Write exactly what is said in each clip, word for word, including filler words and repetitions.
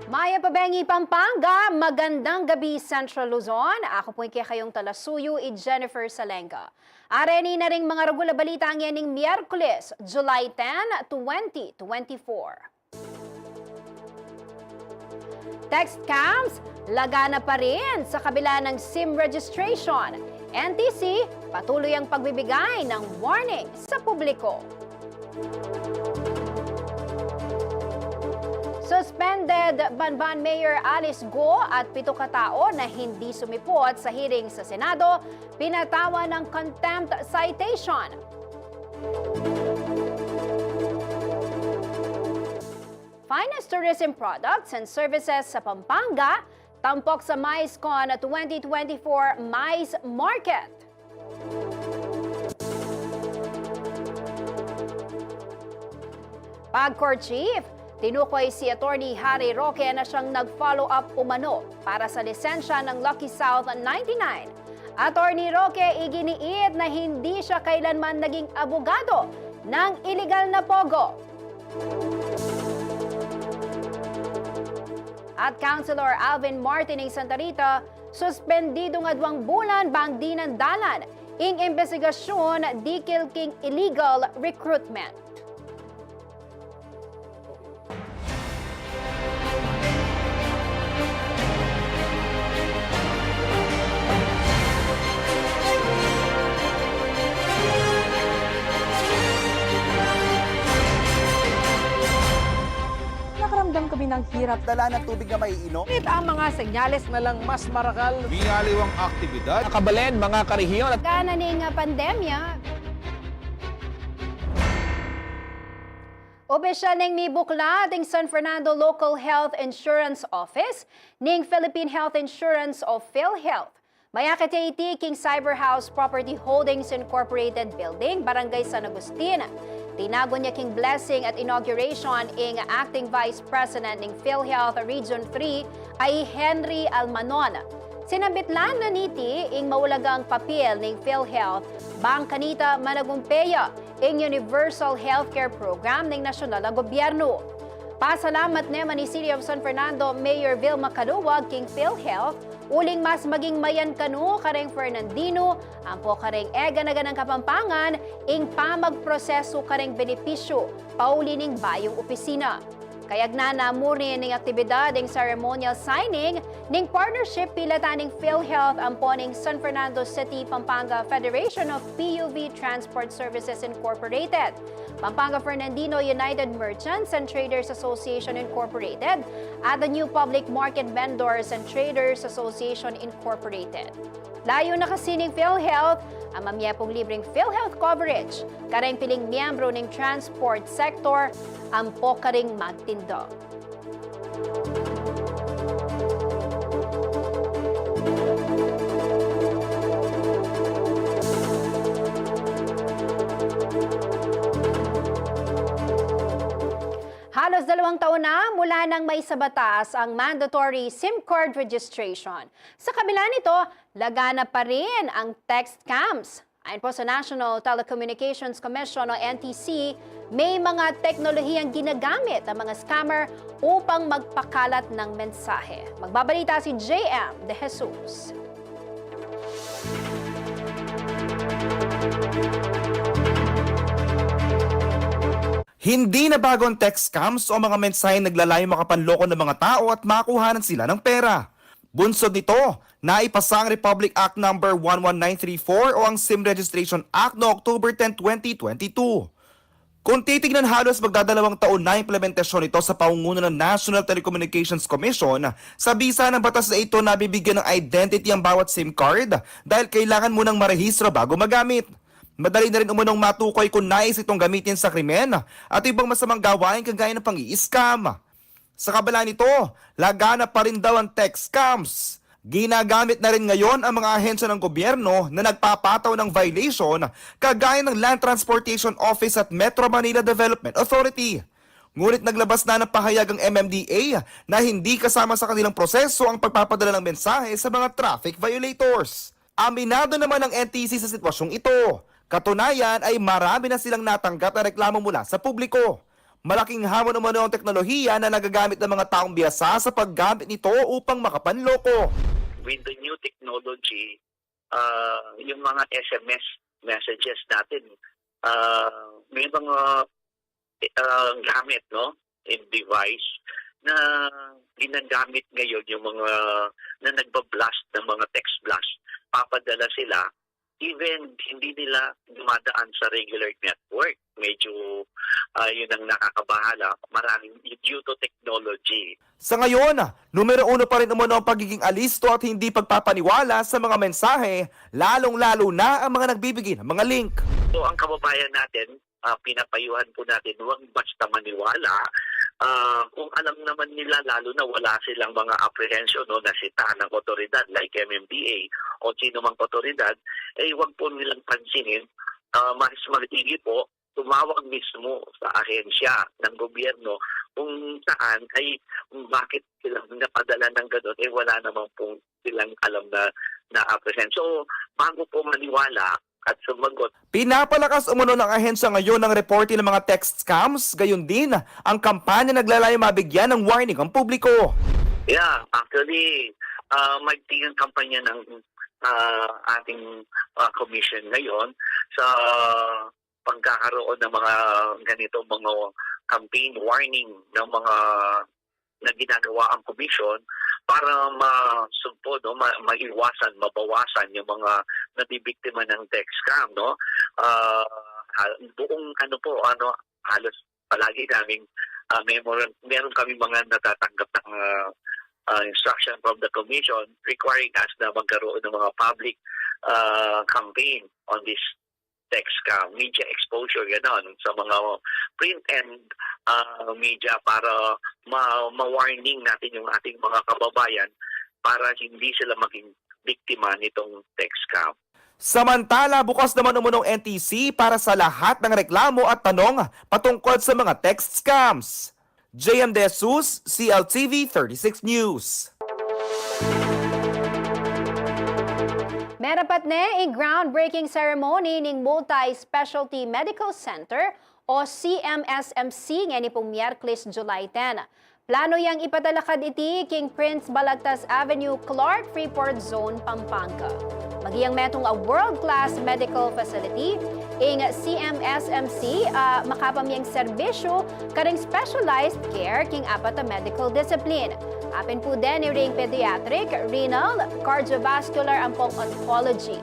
Mayap a bengi, Pampanga, magandang gabi, Central Luzon. Ako po ing kekayung talasuyu, i Jennifer Salenga. Areni na ring mga ragul a balita ngening Miyerkules, July ten, twenty twenty-four. Text scams, laganap pa rin sa kabila ng SIM registration. N T C, patuloy ang pagbibigay ng warning sa publiko. Suspended Banban Mayor Alice Go at pito katao na hindi sumipot sa hearing sa Senado, pinatawan ng contempt citation. Finest tourism products and services sa Pampanga, tampok sa MICECON twenty twenty-four MICE Market. Pag-Corps Chief, tinukoy si Attorney Harry Roque na siyang nag-follow up umano para sa lisensya ng Lucky South ninety-nine. Attorney Roque, iginiit na hindi siya kailanman naging abogado ng iligal na POGO. At Councilor Alvin Martin ing Santa Rita, suspendidung adwang bulan bang dinan dalan ing imbestigasyun dikil king illegal recruitment. Nakaramdam kami ng hirap. Dala ng tubig na maiinom. Ngunit ang mga senyales na lang mas marakal. Miyaliwang aktibidad. Nakabalen, mga karehiyon at gana ning pandemya. Opisyal neng mibuklat ing San Fernando Local Health Insurance Office ning Philippine Health Insurance o PhilHealth. Mayakit ya iti king Cyber House Property Holdings Incorporated Building, Barangay San Agustin. Tinagun ya king blessing at inauguration ing Acting Vice President ning PhilHealth Region three a i Henry Almanon. Sinambit la na niti ing maulagang papil ning PhilHealth bang kanita managumpe ya ing Universal Healthcare Program ning nasyonal a gobyernu. Pasalamat naman i City of San Fernando Mayor Vilma Caluag king PhilHealth uling mas maging mayan kanu kareng Fernandino ampo kareng eganaganang Kapampangan ing pamagprosesu kareng benepisyu pauli ning bayung opisina. Kayagnan na mu rin ning aktibidad ing ceremonial signing ning partnership pilatan ning PhilHealth ampo ning San Fernando City Pampanga Federation of P U V Transport Services Incorporated, Pampanga Fernandino United Merchants and Traders Association Incorporated, at the New Public Market Vendors and Traders Association Incorporated. Layu na kasi ning PhilHealth a mamie pung libreng PhilHealth coverage kareng piling miyembru ning transport sector ampo kareng magtinda. Halos dalawang taon na mula nang maisabatas ang mandatory SIM card registration. Sa kabila nito, laganap pa rin ang text scams. Ayon po sa National Telecommunications Commission o N T C, may mga teknolohiyang ginagamit ang mga scammer upang magpakalat ng mensahe. Magbabalita si J M De Jesus. Hindi na bago ang text scams o mga mensaheng naglalayong makapanloko ng mga tao at makuhanan sila ng pera. Bunsod nito, naipasa ang Republic Act Number one one nine three four o ang SIM Registration Act noong October ten, twenty twenty-two. Kung titignan, halos magdadalawang taon na implementasyon nito sa pangunguna ng National Telecommunications Commission sa bisa ng batas na ito na bibigyan ng identity ang bawat SIM card dahil kailangan munang marehistro bago magamit. Madali na rin umunong matukoy kung nais itong gamitin sa krimen at ibang masamang gawain kagaya ng pang-i-scam. Sa kabila nito, laganap pa rin daw ang text scams. Ginagamit na rin ngayon ang mga ahensya ng gobyerno na nagpapataw ng violation, kagaya ng Land Transportation Office at Metro Manila Development Authority. Ngunit naglabas na ng pahayag ang M M D A na hindi kasama sa kanilang proseso ang pagpapadala ng mensahe sa mga traffic violators. Aminado naman ang N T C sa sitwasyong ito. Katunayan ay marami na silang natanggap na reklamo mula sa publiko. Malaking hamon umano ang teknolohiya na nagagamit ng mga taong biyasa sa paggamit nito upang makapanloko. With the new technology, ah, yung mga S M S messages natin, ah, may mga, ah, gamit, no? And device na ginagamit ngayon yung mga, na nagba-blast ng mga text blast. Papadala sila, even hindi nila dumadaan sa regular network. Medyo, ah, yun ang nakakabahala. Maraming due to technology. Sa ngayon, numero uno pa rin umano ang pagiging alisto at hindi pagpapaniwala sa mga mensahe, lalong-lalo na ang mga nagbibigay ng mga link. So, ang kababayan natin, ah, pinapayuhan po natin, huwag basta maniwala. Ah, kung alam naman nila, lalo na wala silang mga apprehension, no, nasita ng otoridad like M M D A o sino mang otoridad, eh, huwag po nilang pansinin. Ah, mas maigi po, tumawag mismo sa ahensya ng gobyerno kung saan ay bakit sila napadala ng ganun, eh, wala naman pong silang alam na na-apprehend. So, bago po maniwala at sumagot. Pinapalakas umano ng ahensya ngayon ang reporting ng mga text scams, gayon din ang kampanya naglalayong mabigyan ng warning ang publiko. Yeah, actually, ah, magiging kampanya ng, ah, ating, ah, commission ngayon sa pagkakaroon ng mga ganito, mga campaign warning ng mga na ginagawa ang komisyon para masugpo, no, ma-, maiwasan, mabawasan yung mga nabibiktima ng text scam, no? Ah, ha-, buong ano po, ano, halos palagi naming, ah, memor-, meron kami mga natatanggap ng, ah, ah, instruction from the commission requiring us na magkaroon ng mga public, ah, campaign on this text scam, media exposure, ganon, sa mga print and, ah, media para ma-, ma-warning natin yung ating mga kababayan para hindi sila maging biktima nitong text scam. Samantala, bukas naman umunong N T C para sa lahat ng reklamo at tanong patungkol sa mga text scams. J M De Jesus, C L T V thirty-six News. Merapat ne ing groundbreaking ceremony ning Multi-Specialty Medical Center o C M S M C ngeni pung Miyerkules, July ten. Plano yang ipatalakad iti king Prince Balagtas Avenue, Clark, Freeport Zone, Pampanga. Maging metung a world-class medical facility ing C M S M C a makapamyang serbisyu karing specialized care king apat a medical discipline. Apin pu deni ring pediatric, renal, cardiovascular, ampong oncology.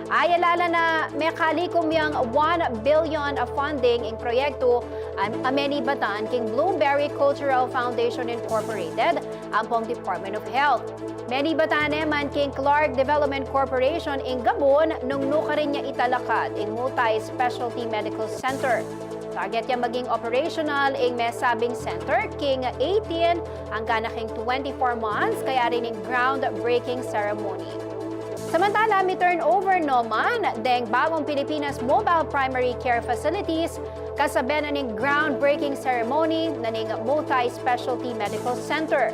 Ayala la na mekalikum yang one billion a funding ing proyektu a, a menibatan king Blueberry Cultural Foundation Incorporated ampong Department of Health. Menibatan ne man king Clark Development Corporation ing gabun nung nukarin ya italakad ing Multi-Specialty Medical Center. Target yang maging operational ing mesabing center king eighteen anggang na king twenty-four months, kayari ning groundbreaking ceremony. Samantala, mi-turnover no man deng bagong Pilipinas Mobile Primary Care Facilities kasabe na ning groundbreaking ceremony na ning Multi-Specialty Medical Center.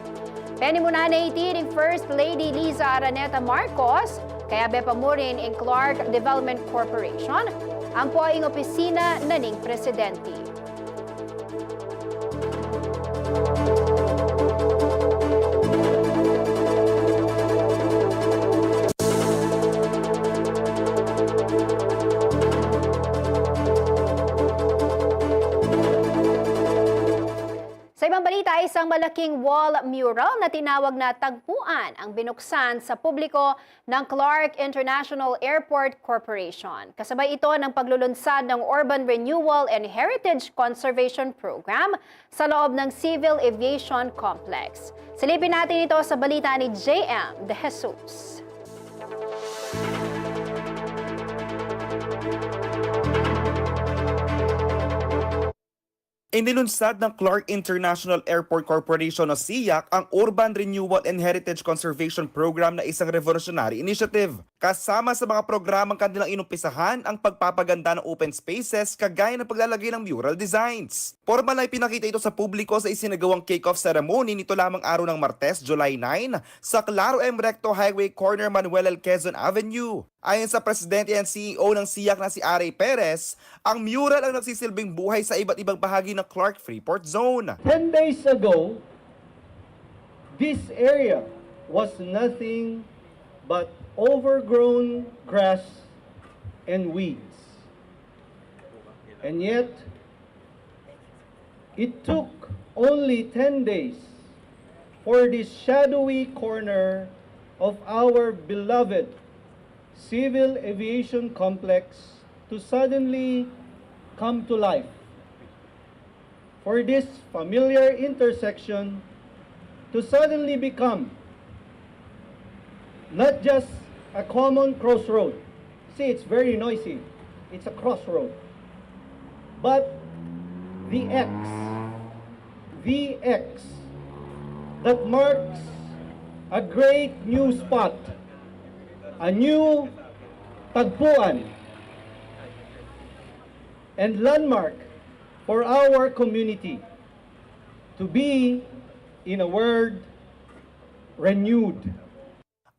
Penimunan ne iti ning First Lady Liza Araneta Marcos, kayabe pa mu rin ing Clark Development Corporation ampo ing opisina na ning presidente. Sa ibang balita, isang malaking wall mural na tinawag na Tagpuan ang binuksan sa publiko ng Clark International Airport Corporation. Kasabay ito ng paglulunsad ng Urban Renewal and Heritage Conservation Program sa loob ng Civil Aviation Complex. Silipin natin ito sa balita ni J M De Jesus. Inilunsad ng Clark International Airport Corporation o SIAC ang Urban Renewal and Heritage Conservation Program na isang revolutionary initiative. Kasama sa mga programang kanilang inumpisahan ang pagpapaganda ng open spaces kagaya ng paglalagay ng mural designs. Pormal na ipinakita ito sa publiko sa isinagawang kick-off ceremony nito lamang araw ng Martes, July nine, sa Claro M. Recto Highway, corner Manuel L. Quezon Avenue. Ayon sa presidente and C E O ng SIAC na si Aray Perez, ang mural ang nagsisilbing buhay sa iba't ibang bahagi ng Clark Freeport Zone. Ten days ago, this area was nothing but overgrown grass and weeds. And yet, it took only ten days for this shadowy corner of our beloved Civil Aviation Complex to suddenly come to life, for this familiar intersection to suddenly become not just a common crossroad. See, it's very noisy. It's a crossroad. But the X, the X that marks a great new spot, a new tagpuan and landmark for our community to be, in a word, renewed.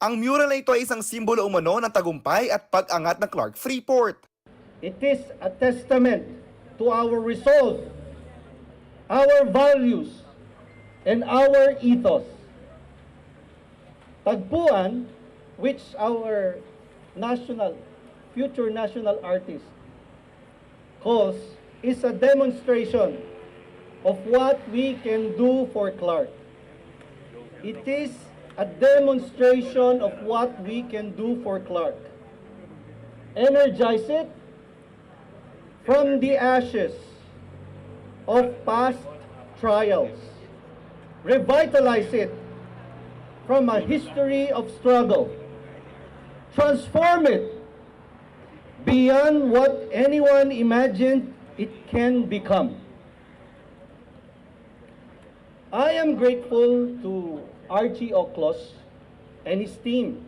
Ang mural na ito ay isang simbolo umano ng tagumpay at pag-angat ng Clark Freeport. It is a testament to our resolve, our values, and our ethos. Tagpuan, which our national, future national artist calls, is a demonstration of what we can do for Clark. It is a demonstration of what we can do for Clark. Energize it from the ashes of past trials. Revitalize it from a history of struggle. Transform it beyond what anyone imagined it can become. I am grateful to Archie Oklos and his team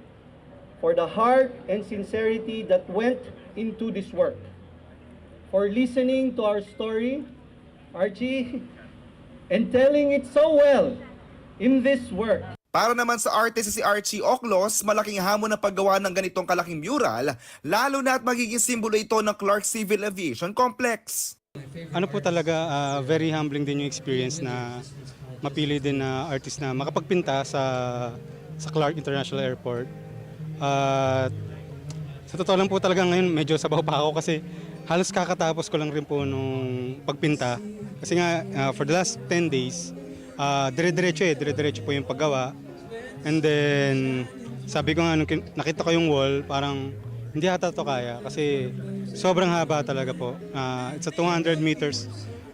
for the heart and sincerity that went into this work, for listening to our story, Archie, and telling it so well in this work. Para naman sa artist si Archie Oklos, malaking hamon ang paggawa ng ganitong kalaking mural, lalo na at magiging simbolo ito ng Clark Civil Aviation Complex. Ano po talaga, ah, very humbling din yung experience na mapili din na artist na makapagpinta sa sa Clark International Airport. At sa totoo lang po talaga ngayon medyo sabaw pa ako kasi halos kakatapos ko lang rin po nung pagpinta. Kasi nga, ah, for the last ten days, ah, dire-diretso eh, dire-diretso po yung paggawa. And then, sabi ko nga, nung kin- nakita ko yung wall, parang hindi ata to kaya kasi sobrang haba talaga po. Ah, it's a two hundred meters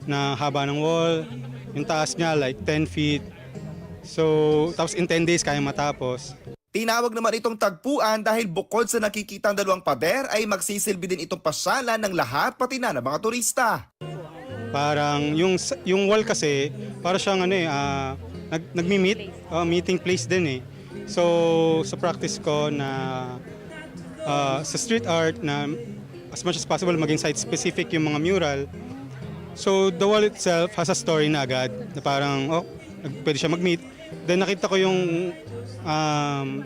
na haba ng wall. Yung taas niya, like ten feet. So, tapos in ten days, kaya matapos. Tinawag naman itong tagpuan dahil bukod sa nakikitang dalawang pader ay magsisilbi din itong pasyalan ng lahat pati na ng mga turista. Parang yung s- yung wall kasi para siyang ano eh, ah, nag nagmi-meet, ah, meeting place din eh. So sa practice ko na ah, sa street art na as much as possible maging site specific yung mga mural. So the wall itself has a story na agad na parang oh, nag- pwede siya mag-meet. Then nakita ko yung um,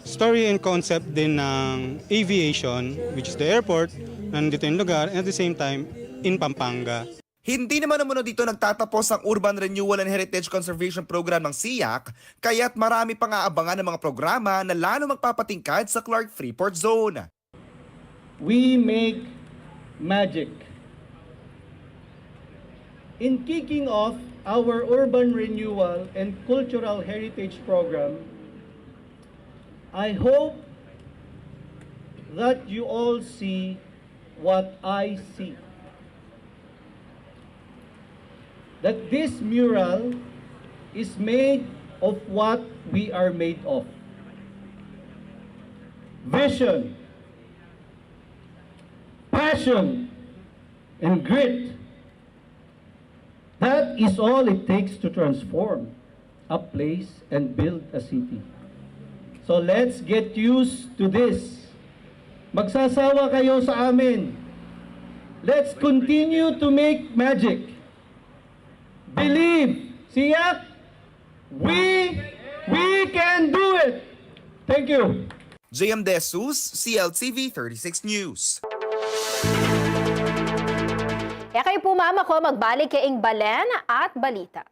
story and concept din ng aviation, which is the airport, nandito yung lugar, and at the same time, in Pampanga. Hindi naman umano dito nagtatapos ang Urban Renewal and Heritage Conservation Program ng SIAC, kaya't marami pang aabangan ng mga programa na lalo magpapatingkad sa Clark Freeport Zone. We make magic. In kicking off our Urban Renewal and Cultural Heritage Program, I hope that you all see what I see. That this mural is made of what we are made of. Vision, passion, and grit. That is all it takes to transform a place and build a city. So let's get used to this. Magsasawa kayo sa amin. Let's continue to make magic. Believe, siyak, we, we can do it. Thank you. J M De Jesus, C L T V thirty-six News. E kayu pu mamako magbalik king balen at balita.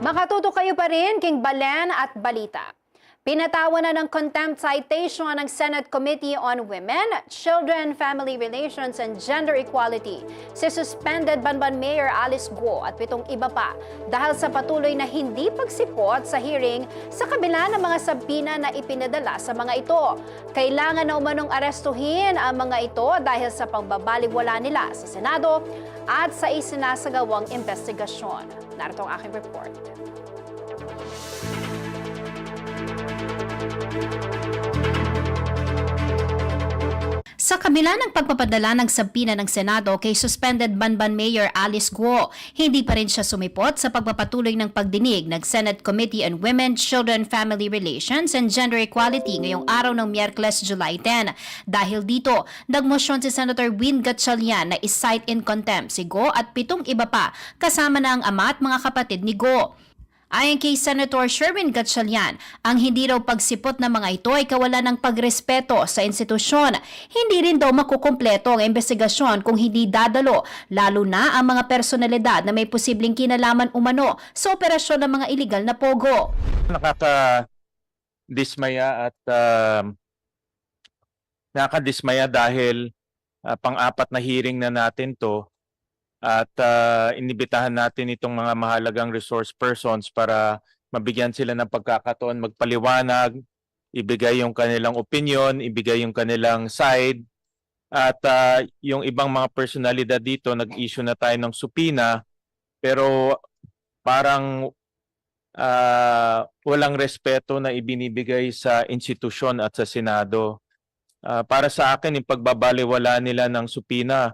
Makatutok kayu pa rin king Balen at Balita. Pinatawan na ng contempt citation ng Senate Committee on Women, Children, Family Relations, and Gender Equality si suspended Banban Mayor Alice Guo at pitong iba pa dahil sa patuloy na hindi pagsipot sa hearing sa kabila ng mga subpoena na ipinadala sa mga ito. Kailangan na umanong arestuhin ang mga ito dahil sa pagbabaliwala nila sa Senado at sa isinasagawang investigasyon. Narito ang aking report. Sa kabila ng pagpapadala ng subpoena ng Senado kay suspended Banban Mayor Alice Guo, hindi pa rin siya sumipot sa pagpapatuloy ng pagdinig ng Senate Committee on Women, Children, Family Relations, and Gender Equality ngayong araw ng Miyerkules, July ten. Dahil dito, nagmosyon si Senator Win Gatchalian na i-cite in contempt si Guo at pitong iba pa, kasama na ang ama at mga kapatid ni Guo. Ayon kay Senator Sherwin Gatchalian, ang hindi raw pagsipot ng mga ito ay kawalan ng pagrespeto sa institusyon. Hindi rin daw makukumpleto ang imbestigasyon kung hindi dadalo, lalo na ang mga personalidad na may posibleng kinalaman umano sa operasyon ng mga iligal na pogo. Nakakadismaya at, ah, nakakadismaya dahil, ah, pang-apat na hearing na natin 'to at, ah, inibitahan natin itong mga mahalagang resource persons para mabigyan sila ng pagkakataon magpaliwanag, ibigay yung kanilang opinyon, ibigay yung kanilang side, at, ah, yung ibang mga personalidad dito, nag-issue na tayo ng subpoena, pero parang, ah, walang respeto na ibinibigay sa institusyon at sa Senado. Ah, para sa akin, yung pagbabalewala nila ng subpoena,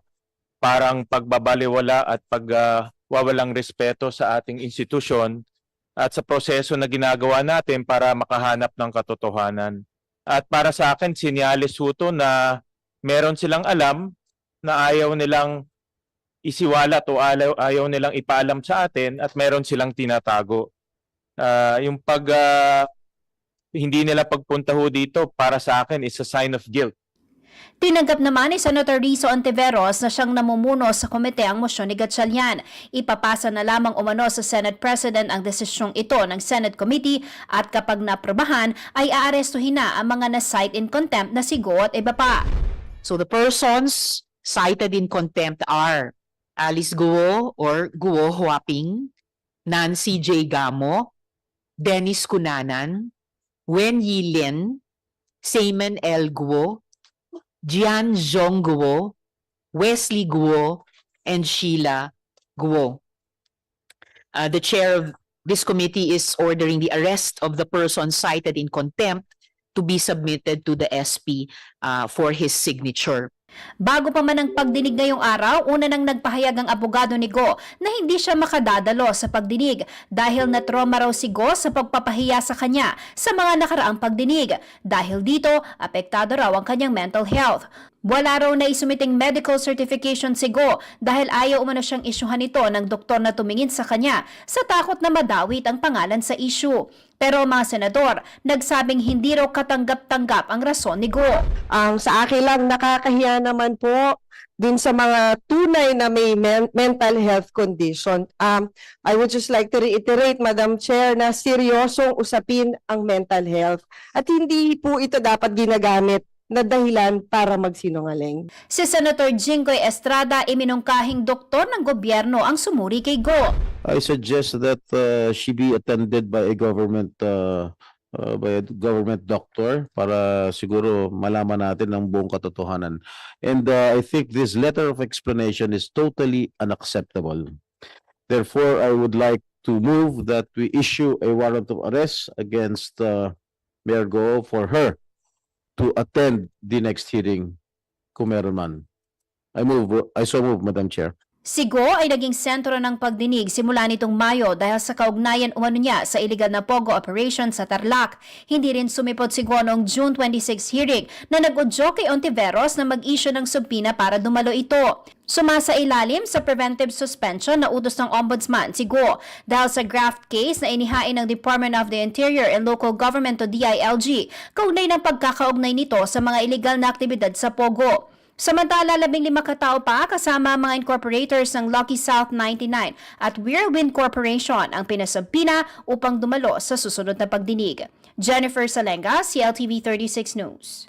parang pagbabalewala at pag, ah, wawalang respeto sa ating institusyon at sa proseso na ginagawa natin para makahanap ng katotohanan. At para sa akin, senyales ho 'to na meron silang alam na ayaw nilang isiwalat o ayaw, ayaw nilang ipaalam sa atin at meron silang tinatago. Ah, yung pag, ah, hindi nila pagpunta ho dito, para sa akin, is a sign of guilt. Tinanggap naman ni Senator Rizzo Ontiveros na siyang namumuno sa komite ang mosyon ni Gatchalian. Ipapasa na lamang umano sa Senate President ang desisyong ito ng Senate Committee at kapag naaprubahan ay aarestuhin na ang mga na-cite in contempt na si Guo at iba pa. So the persons cited in contempt are Alice Guo or Guo Huaping, Nancy J Gamo, Dennis Cunanan, Wen Yi Lin, Simon L Guo, Jian Zhong Guo, Wesley Guo, and Sheila Guo. Uh, the chair of this committee is ordering the arrest of the person cited in contempt to be submitted to the S P, uh, for his signature. Bago pa man ang pagdinig ngayong araw, una nang nagpahayag ang abogado ni Guo na hindi siya makadadalo sa pagdinig dahil na-trauma raw si Guo sa pagpapahiya sa kanya sa mga nakaraang pagdinig. Dahil dito, apektado raw ang kanyang mental health. Wala raw naisumiting medical certification si Guo dahil ayaw umano siyang isyuhan ito ng doktor na tumingin sa kanya sa takot na madawit ang pangalan sa issue. Pero ang mga senador, nagsabing hindi raw katanggap-tanggap ang rason ni Guo. Ang sa akin lang, nakakahiya naman po dun sa mga tunay na may men-, mental health condition. Um, I would just like to reiterate, Madam Chair, na seryosong usapin ang mental health at hindi po ito dapat ginagamit na dahilan para magsinungaling. Si Senator Jinggoy Estrada, iminungkahing doktor ng gobyerno ang sumuri kay Guo. I suggest that, uh, she be attended by a government, uh, uh, by a government doctor para siguro malaman natin ang buong katotohanan. And, uh, I think this letter of explanation is totally unacceptable. Therefore, I would like to move that we issue a warrant of arrest against, uh, Mayor Guo for her to attend the next hearing, kung meron man. I move, I so move, Madam Chair. Si Guo ay naging sentro ng pagdinig simula nitong Mayo dahil sa kaugnayan umano niya sa iligal na pogo operation sa Tarlac. Hindi rin sumipot si Guo noong June twenty-six hearing na nag-udyok kay Ontiveros na mag-issue ng subpoena para dumalo ito. Sumasailalim sa preventive suspension na utos ng Ombudsman si Guo dahil sa graft case na inihain ng Department of the Interior and Local Government o D I L G kaugnay ng pagkakaugnay nito sa mga iligal na aktibidad sa pogo. Samantala, labing lima katao pa kasama ang mga incorporators ng Lucky South ninety-nine at Whirlwind Corporation ang pinasubpoena upang dumalo sa susunod na pagdinig. Jennifer Salenga, C L T V thirty-six News.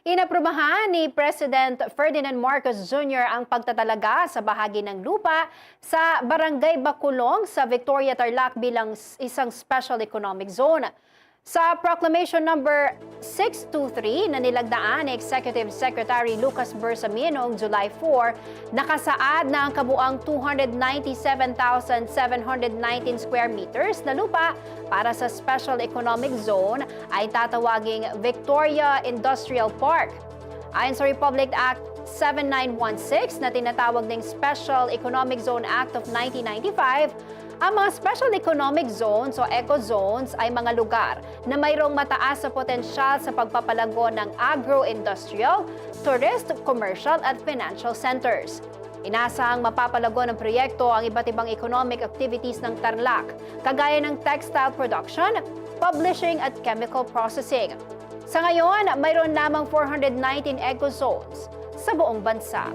Inaprubahan ni President Ferdinand Marcos Junior ang pagtatalaga sa bahagi ng lupa sa Barangay Bacolong sa Victoria, Tarlac bilang s-, isang special economic zone. Sa Proclamation Number six two three na nilagdaan ni Executive Secretary Lucas Bersamin noong July four, nakasaad na ang kabuang two hundred ninety-seven thousand seven hundred nineteen square meters na lupa para sa Special Economic Zone ay tatawaging Victoria Industrial Park. Ayon sa Republic Act seven nine one six na tinatawag ding Special Economic Zone Act of nineteen ninety-five, ang mga Special Economic Zones o Eco Zones ay mga lugar na mayroong mataas na potensyal sa pagpapalago ng agro-industrial, tourist, commercial at financial centers. Inasahang mapapalago ng proyekto ang iba't ibang economic activities ng Tarlac, kagaya ng textile production, publishing at chemical processing. Sa ngayon, mayroon lamang four hundred nineteen eco zones sa buong bansa.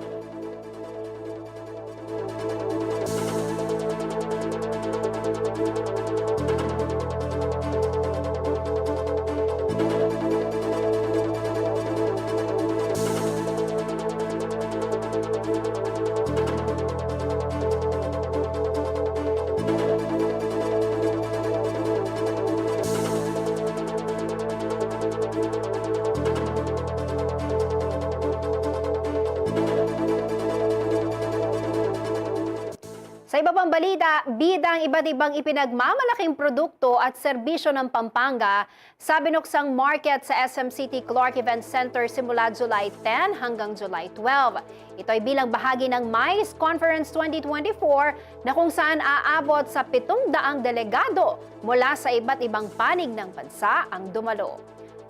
Sa iba pang balita, bida ang iba't ibang ipinagmamalaking produkto at serbisyo ng Pampanga sa binuksang market sa S M City Clark Event Center simula July ten hanggang July twelve. Ito ay bilang bahagi ng MICE Conference twenty twenty-four na kung saan aabot sa pitung daang delegado mula sa iba't ibang panig ng bansa ang dumalo.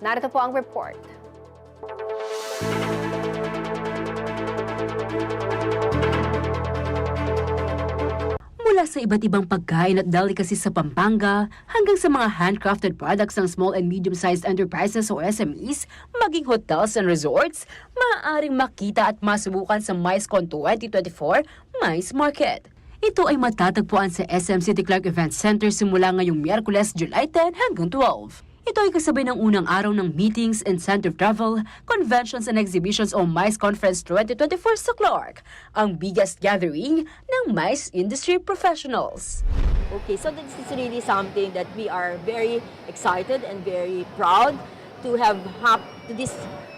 Narito po ang report. Mula sa iba't ibang pagkain at delicacies sa Pampanga, hanggang sa mga handcrafted products ng small and medium-sized enterprises o S M Es, maging hotels and resorts, maaaring makita at masubukan sa MICECon twenty twenty-four MICE Market. Ito ay matatagpuan sa S M City Clark Event Center simula ngayong Miyerkules, July ten hanggang twelve. Ito ay kasabay ng unang araw ng meetings, incentive travel, conventions and exhibitions o MICE Conference twenty twenty-four sa Clark, ang biggest gathering ng MICE industry professionals. Okay, so this is really something that we are very excited and very proud to have hap-, to this,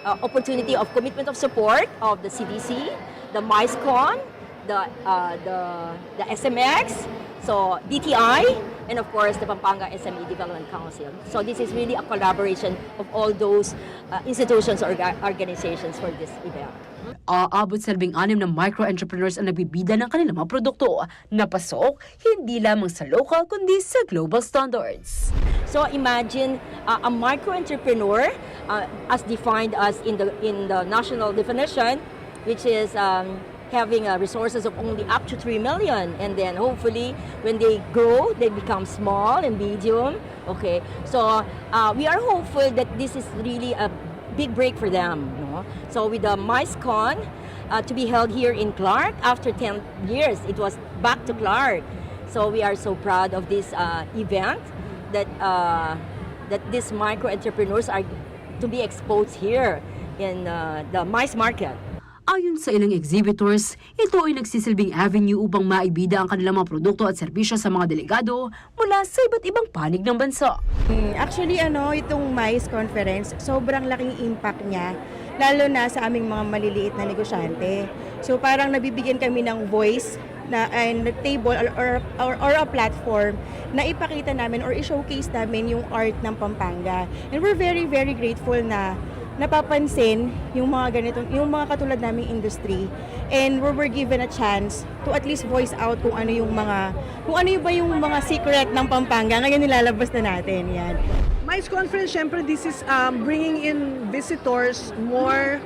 uh, opportunity of commitment of support of the C D C, the MICECon, the, uh, the, the S M X, so D T I, and of course the Pampanga S M E Development Council. So this is really a collaboration of all those, uh, institutions or orga-, organizations for this event. Aabot sa labing-anim na micro-entrepreneurs ang nagbibida ng kanilang mga produkto na pasok hindi lamang sa local kundi sa global standards. So imagine, uh, a micro-entrepreneur, uh, as defined as in the, in the national definition, which is, um, having, uh, resources of only up to three million, and then hopefully when they grow, they become small and medium. Okay, so, uh, we are hopeful that this is really a big break for them, no? So with the MICECon, uh, to be held here in Clark after ten years, it was back to Clark. So we are so proud of this, uh, event that, uh, that these micro entrepreneurs are to be exposed here in, uh, the MICE market. Ayon sa ilang exhibitors, ito ay nagsisilbing avenue upang maibida ang kanilang mga produkto at serbisyo sa mga delegado mula sa iba't ibang panig ng bansa. Hmm, actually, ano, itong MICE conference, sobrang laking impact niya, lalo na sa aming mga maliliit na negosyante. So, parang nabibigyan kami ng voice na, and table or, or, or, or a platform na ipakita namin or i-showcase namin yung art ng Pampanga. And we're very, very grateful na napapansin yung mga ganitong, yung mga katulad naming industry. And we were given a chance to at least voice out kung ano yung mga, kung ano yung ba yung mga secret ng Pampanga. Ngayon nilalabas na natin yan. MICE Conference, syempre, this is, um, bringing in visitors, more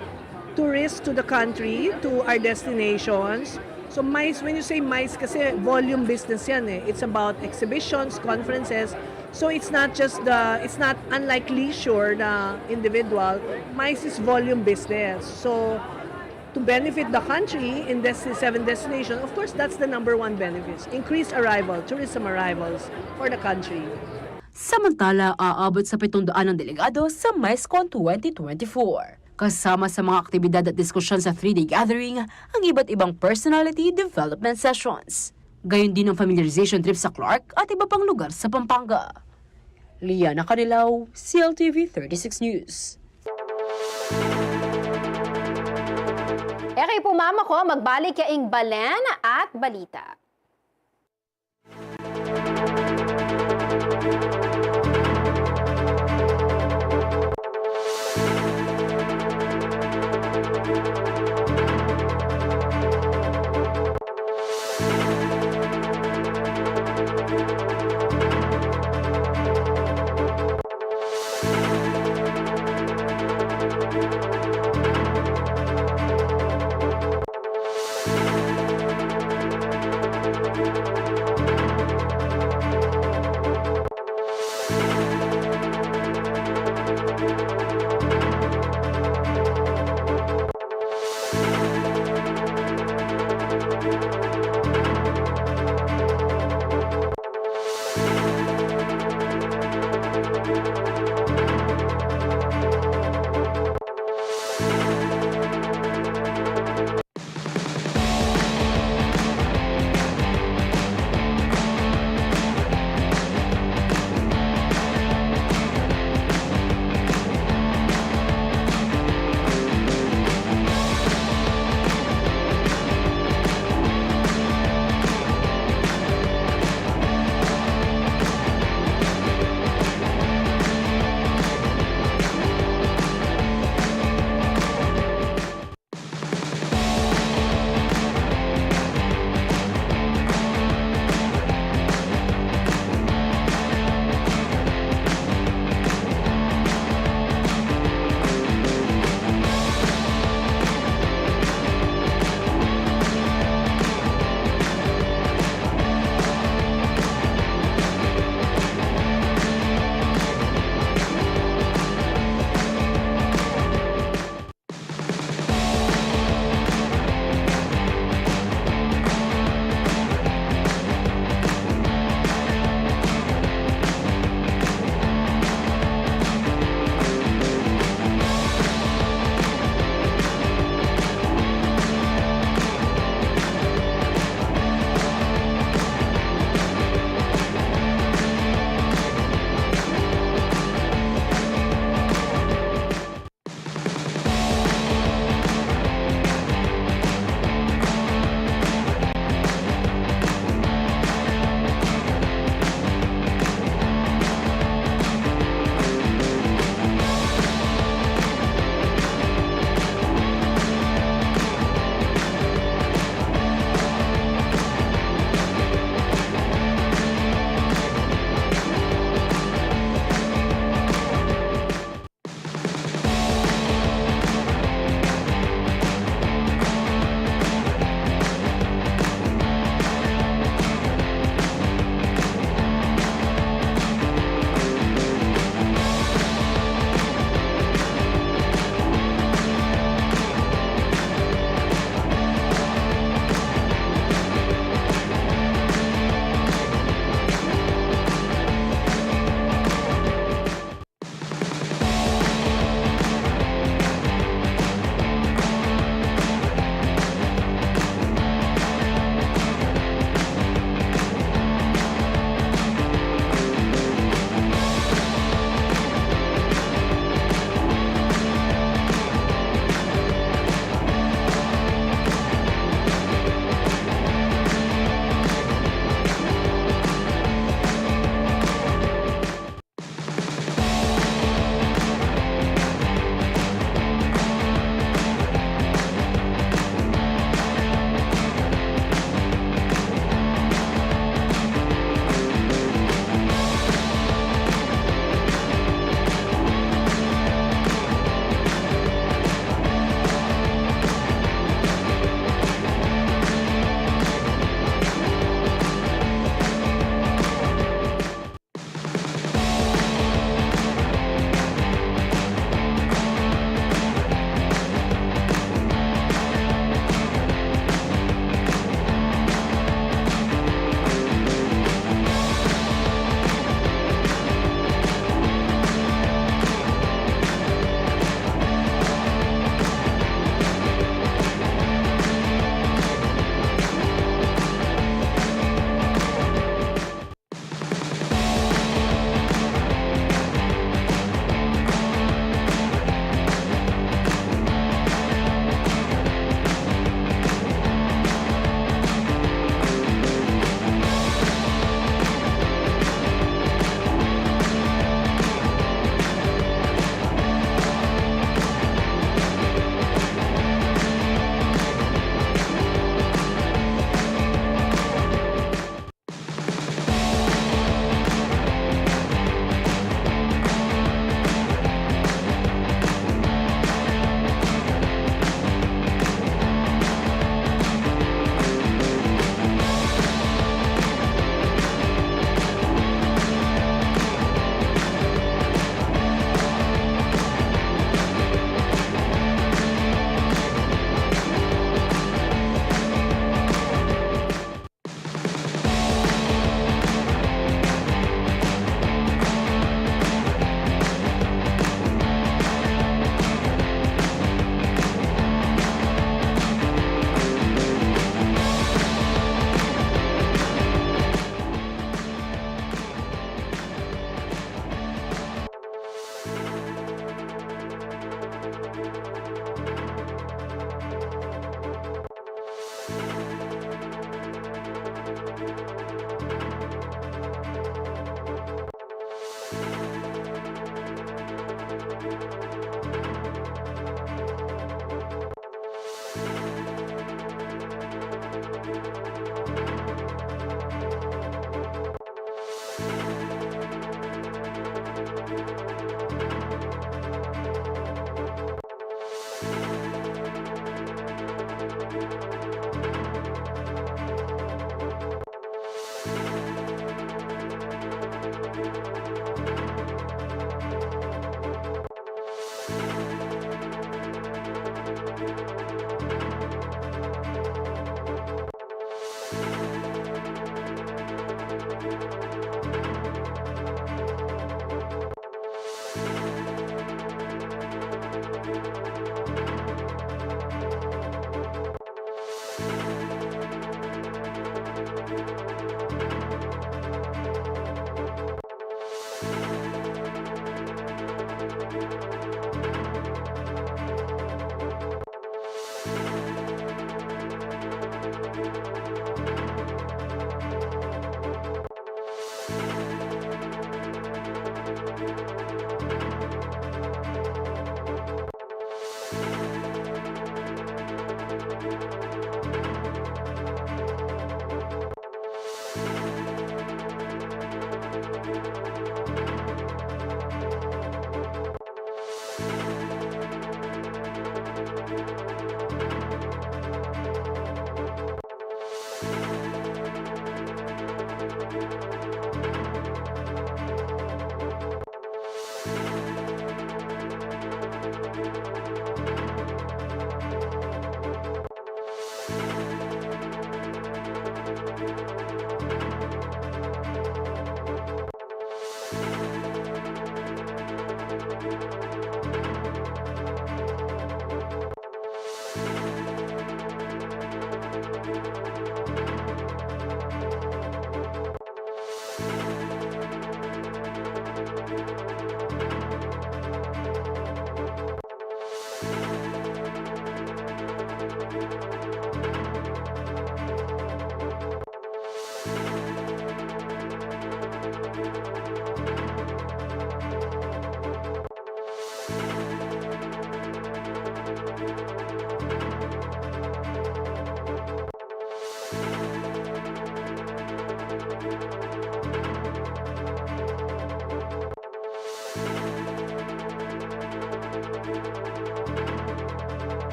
tourists to the country, to our destinations. So MICE, when you say MICE, kasi volume business yan eh. It's about exhibitions, conferences. So it's not just the, it's not unlike leisure na individual. MICE is volume business. So To benefit the country in this seven destination, of course, that's the number one benefit. Increased arrival, tourism arrivals for the country. Samantala, aabot sa pitong daan ang delegado sa MICECON twenty twenty-four. Kasama sa mga aktibidad at diskusyon sa three-day gathering ang iba't ibang personality development sessions. Gayon din ang familiarization trip sa Clark at iba pang lugar sa Pampanga. Liana Canilao, C L T V thirty-six News. E kayu pu mamako, magbalik ya ing balen at balita.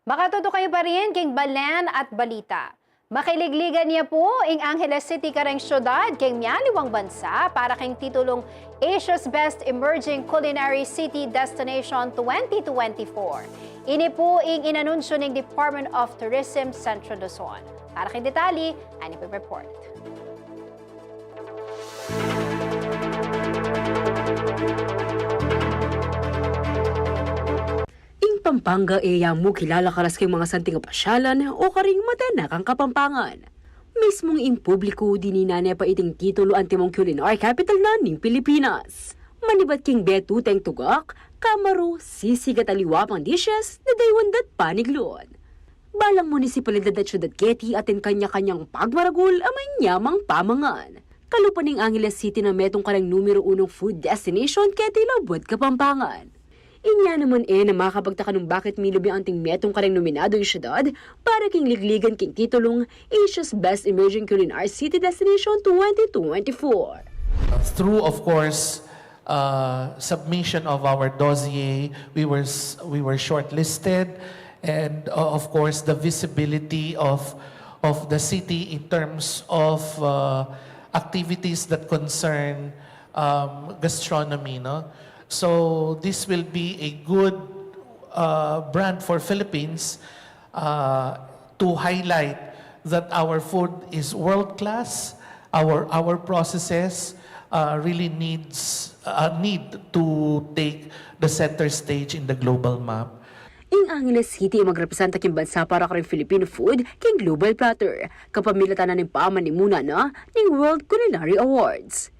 Makatuto kayu pa rin king balen at balita. Makiligligan ya pu ing Angeles City kareng syudad king mialiwang bansa para king titulung Asia's Best Emerging Culinary City Destination twenty twenty-four. Ini pu ing inanunsyo ning Department of Tourism Centro Luzon. Para king detalye, ani pu ing report. Ing Pampanga e ya mu kilala karas king masanting a pasyalan o karing matanakang Kapampangan. Mismung ing publiku dininan ne pa iting titulu antimong culinary capital na ning Pilipinas. Manibat king betuteng tugak, kamaru, sisig at aliwa pang dishes, dadaywan dat paniglon. Balang munisipalidad at syudad keti atin kanya-kanyang pagmaragul a manyamang pamangan. Kalupa ning Angeles City na metung kareng numero unung food destination keti labuad Kapampangan. Inya naman e na makapagtaka nung bakit milub ya anting metung kareng nominado ing syudad para king ligligan king titulung Asia's Best Emerging Culinary City Destination twenty twenty-four. Through, of course, uh, submission of our dossier, we were s-, we were shortlisted, and, uh, of course, the visibility of, of the city in terms of, uh, activities that concern, um, gastronomy, no? So this will be a good, uh, brand for Philippines, uh, to highlight that our food is world class, our, our processes, uh, really needs, uh, need to take the center stage in the global map. Ing Angeles City magrepresenta king bansa para karing Filipino food king global platter, kapamilatan na ning pamanimuna na ning World Culinary Awards.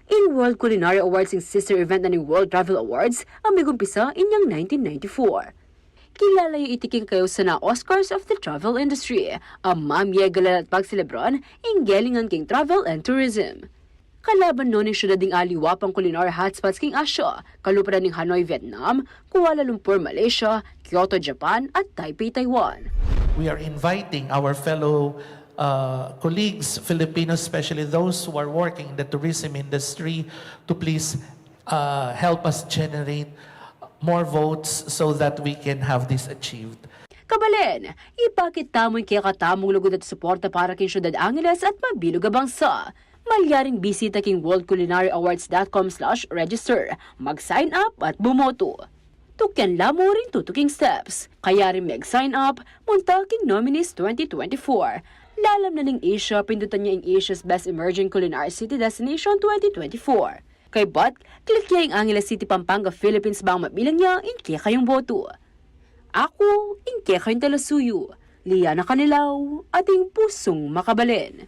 Ing World Culinary Awards ing sister event na ning World Travel Awards a migumpisa inyang nineteen ninety-four. Kilala ya iti king kayausan a Oscars of the Travel Industry, a mamie galala at pagselebran ing gelingan king travel and tourism. Kalaban no ning syudad ding aliwa pang culinary hotspots king Asia, kalupa na ning Hanoi, Vietnam, Kuala Lumpur, Malaysia, Kyoto, Japan, at Taipei, Taiwan. We are inviting our fellow, uh, colleagues, Filipinos, especially those who are working in the tourism industry, to please, uh, help us generate more votes so that we can have this achieved. Kabalen, ipakit tamu ing kekatamung lugud at suporta para king Syudad Angeles at mabilug a bangsa. Malyaring bisita king world culinary awards dot com slash register, mag-sign up at bumoto. Tukyan la mu ring tutuking steps. Kayaring mag-sign up, munta king Nominees twenty twenty-four. Lalam na ning Asia, pindutan ya ing Asia's Best Emerging Culinary City Destination twenty twenty-four. Kaybat, click ya ing Angeles City, Pampanga, Philippines bang mabilang ya ing kekayung boto. Aku, ing kekayung talasuyu, Liana Canilao, atin pusung makabalen.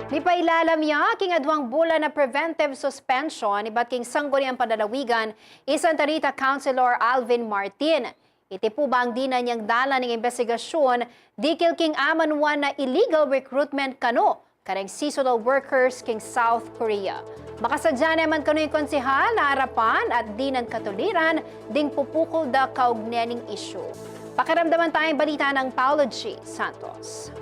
Mipailalam ya king aduang bulan a preventive suspension ibat king Sangguniang Panlalawigan i Santa Rita Councilor Alvin Martin. Iti pu bang dinan yang dalan ing imbestigasyun dikil king amanuan a illegal recruitment kanu kareng seasonal workers king South Korea. Makasadya ne man kanu ing konsehal a arapan at dinan katuliran ding pupukul da kaugne ning isyu. Pakiramdaman taya ing balita nang Paolo G Santos.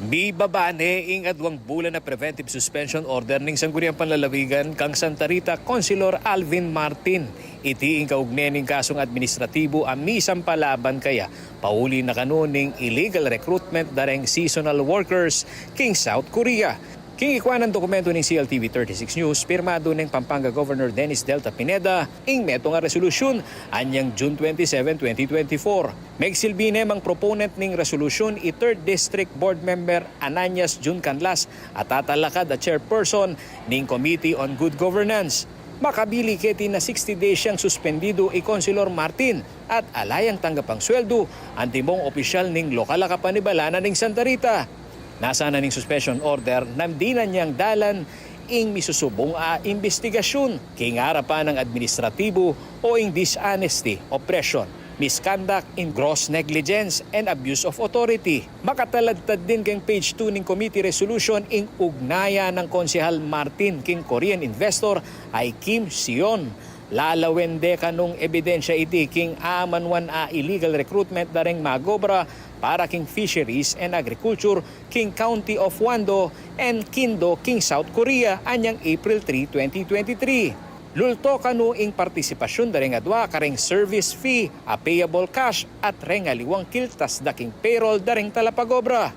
Mibaba ne ing aduang bulan a preventive suspension order ning Sangguniang Panlalawigan kang Santa Rita Councilor Alvin Martin. Iti ing kaugne ning kasung administratibu a misampa laban kaya pauli na kanu ning illegal recruitment dareng seasonal workers king South Korea. King ikuan a dokumentu ning C L T V thirty-six News, pirmadu neng Pampanga Governor Dennis Delta Pineda ing metung a resolusyun anyang June twenty-seven, twenty twenty-four. Megsilbi ne mang proponent ning resolusyun i Third District Board Member Ananias Jun Canlas a tatalakad a chairperson ning Committee on Good Governance. Makabili keti na sixty days yang suspendidu i Councilor Martin at ala yang tanggapang sweldu antimong opisyal ning lokal a kapanibalanan ning Santa Rita. Nasa na ning suspension order nang dinan yang dalan ing misusubung a imbestigasyun king arapan nang administratibu o ing dishonesty, oppression, misconduct, in gross negligence, and abuse of authority. Makataladtad din keng page two ning committee resolution ing ugnayan nang Konsehal Martin king Korean investor a i Kim Seon. Lalawen de kanung ebidensya iti king amanuan a illegal recruitment dareng mag-obra para king Fisheries and Agriculture king County of Wando and Kindo king South Korea anyang April three, twenty twenty-three. Lulto kanu ing partisipasyun da reng adwa kareng service fee a payable cash at reng aliwang kiltas da king payroll da reng talapagobra.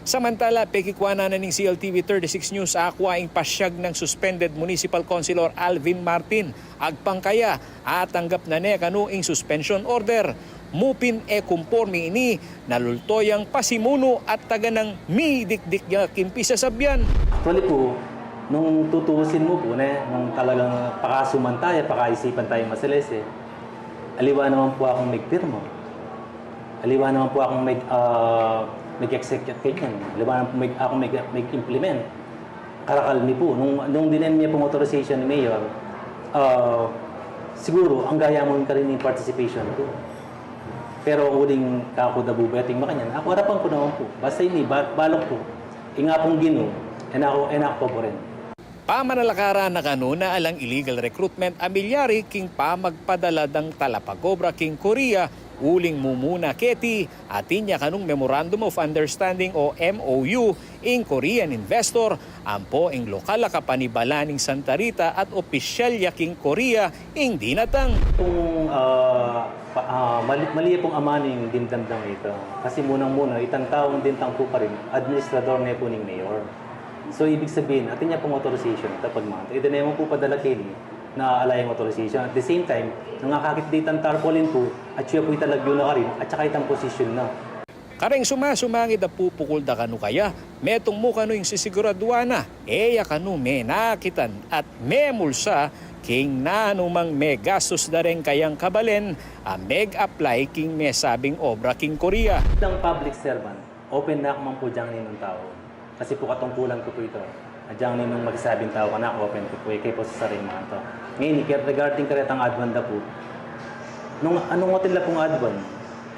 Samantala, pekikua na ning C L T V thirty-six News Aqua ing pasyag nang suspended municipal councilor Alvin Martin. Agpang kaya, atanggap na ne kanu ing suspension order. Mu pin e kumporme ini na lulto yang pasimunu at taganang midikdik ya king pisasabyan. Actually pu, nung tutuusin mu pu, ne, nung talagang pakasuman tayo, pakaisipan tayo masalese, aliwa naman pu akung migpirma. Aliwa naman pu akung mig-, ah, mig-execute kanyan. Aliwa naman pu mig-, akung mig-, mig-implement. Karakal mi pu, nung, nung dinen mi pung authorization ni Mayor, ah, siguru, angga ya mu karin ing participation ku. Pero uling kaku da bu beting makanyan, aku arapan ku naman pu. Basta ini, ba-, balok pu. Ing Apung Ginu, e na ku, e na ku paboren. Pamanalakaran na kanu na alang illegal recruitment a milyari king pamagpadala dang talapagobra king Korea, uling mumuna keti, atin ya kanung Memorandum of Understanding o M O U, ing Korean investor, ampo ing lokal a kapanibalan ning Santa Rita at opisyal ya king Korea ing dinatang. Kung, ah, pa-, ah, mali, mali pung amaning dimdam dang ita. Kasi munang-muna, itang taung dintang pu karin, administrador ne pu ning mayor. So, ibig sabihin, atin ya pung authorization, kapag manta, ita ne mu pu padala keni, na ala yang authorization. At the same time, nung akakit da itang tarpaulin pu, atyu ya pu itang lagyu na karin, at saka itang posisyon na. Kareng suma-sumangid a pupukul da kanu kaya, metung mu kanu ing sisiguraduan na, e ya kanu menakitan at memulsa king nanumang megastus da reng kayang kabalen a meg-apply king mesabing obra king Korea. Bilang public servant, open na ku man pu diyang ninung tau. Kasi pu katungkulan ku pu ita. Agyang ninung magsasabing tau kanaku, open ku pu, e ke pu sasareng manta. Ngeni, ke-, regarding karetang advance da pu, nung, nung atin la pung advance,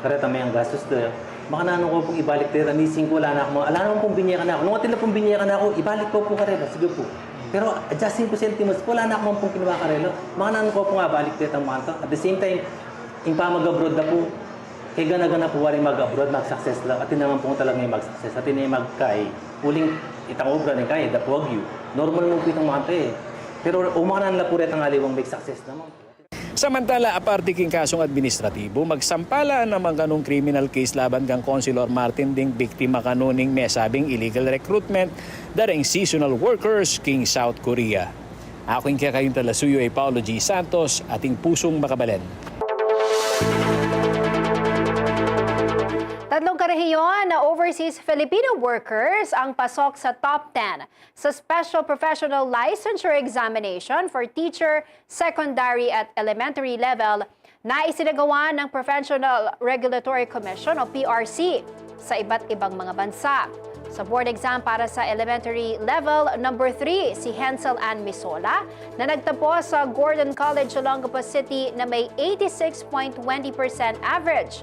kareta menggastus da, makananu ku pung ibalik da reta, mising ku, ala na ku, ala na ku pung binye kanaku. Nung atin la pung binye kanaku, ibalik ku pu karela, sige pu. Pero adjusting ku sentimos ku, ala na ku man pung kinua karela, makananu ku pung abalik da retang manta. At the same time, ing pamag-abroad da pu, kegana-gana pu waring mag-abroad, mag-success la. Atin naman pung talagang mag-success, atin ne magkai. Uling itang obra ning kai, da pu agyu. Normal mu pu itang manta e. Pero umanan la pu retang aliwang mag-success naman. Samantala, aparte king kasung administratibu, magsampala naman kanung criminal case laban kang Councilor Martin ding biktima kanu ning mesabing illegal recruitment da reng seasonal workers king South Korea. Aku ing kekayung talasuyu a i Paulo G Santos, ating pusung makabalen. Tatlong karehiyon na overseas Filipino workers ang pasok sa top ten sa Special Professional Licensure Examination for Teacher, Secondary at Elementary Level na isinagawa ng Professional Regulatory Commission o P R C sa iba't ibang mga bansa. Sa board exam para sa elementary level, number three si Hansel Ann Misola na nagtapos sa Gordon College, Olongapo City na may eighty-six point twenty percent average.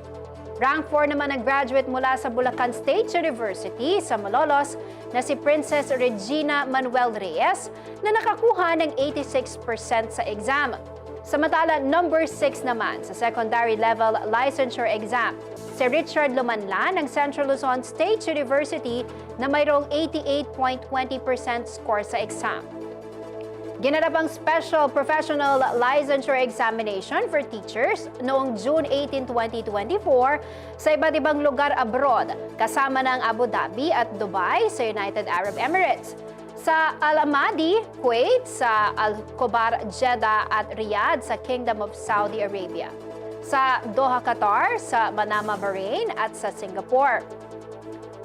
Rank four naman ang graduate mula sa Bulacan State University sa Malolos na si Princess Regina Manuel Reyes na nakakuha ng eighty-six percent sa exam. Samantala, number six naman sa secondary level licensure exam si Richard Lumanlan ng Central Luzon State University na mayroong eighty-eight point twenty percent score sa exam. Ginanap ang Special Professional Licensure Examination for Teachers noong June eighteen, twenty twenty-four sa iba't ibang lugar abroad, kasama ng Abu Dhabi at Dubai sa United Arab Emirates, sa Al Amadi, Kuwait, sa Al Khobar, Jeddah at Riyadh sa Kingdom of Saudi Arabia, sa Doha, Qatar, sa Manama, Bahrain at sa Singapore.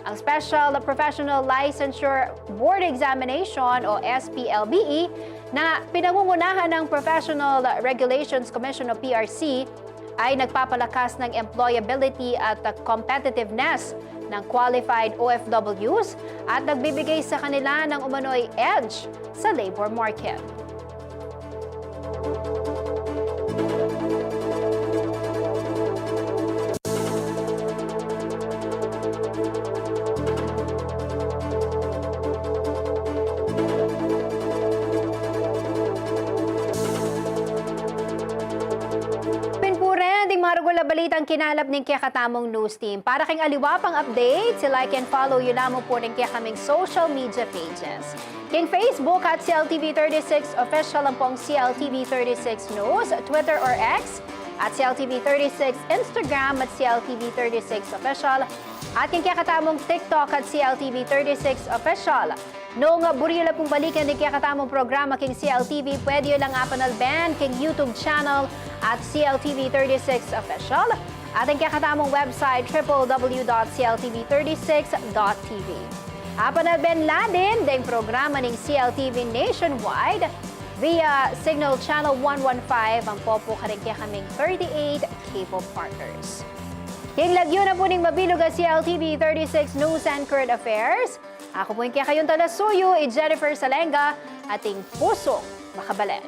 Ang Special Professional Licensure Board Examination o S P L B E na pinangungunahan ng Professional Regulations Commission o P R C ay nagpapalakas ng employability at competitiveness ng qualified O F Ws at nagbibigay sa kanila ng umano'y edge sa labor market. Pin pu rin ding maragul a balitang kinalap ning kekatamung news team. Para king aliwa pang updates, i-like and follow yu lamang pu ring kekaming social media pages. King Facebook at C L T V thirty-six Official, ampong C L T V thirty-six News, Twitter or X at C L T V thirty-six, Instagram at C L T V thirty-six Official, at king kekatamung TikTok at C L T V thirty-six Official. Nung buri yu la pung balikan ding kekatamung programa king C L T V, pwede yu lang apanalben king YouTube channel at C L T V thirty-six Official at ing kekatamung website, triple W dot C L T V thirty-six dot T V. Apanalben la din ding programa ning C L T V nationwide via Cignal Channel one one five, ampo pu karing kekaming thirty-eight cable partners. King lagyu na pu ning mabilug a C L T V thirty-six News and Current Affairs, aku pu ing kekayung talasuyu, i Jennifer Salenga, atin pusung makabalen.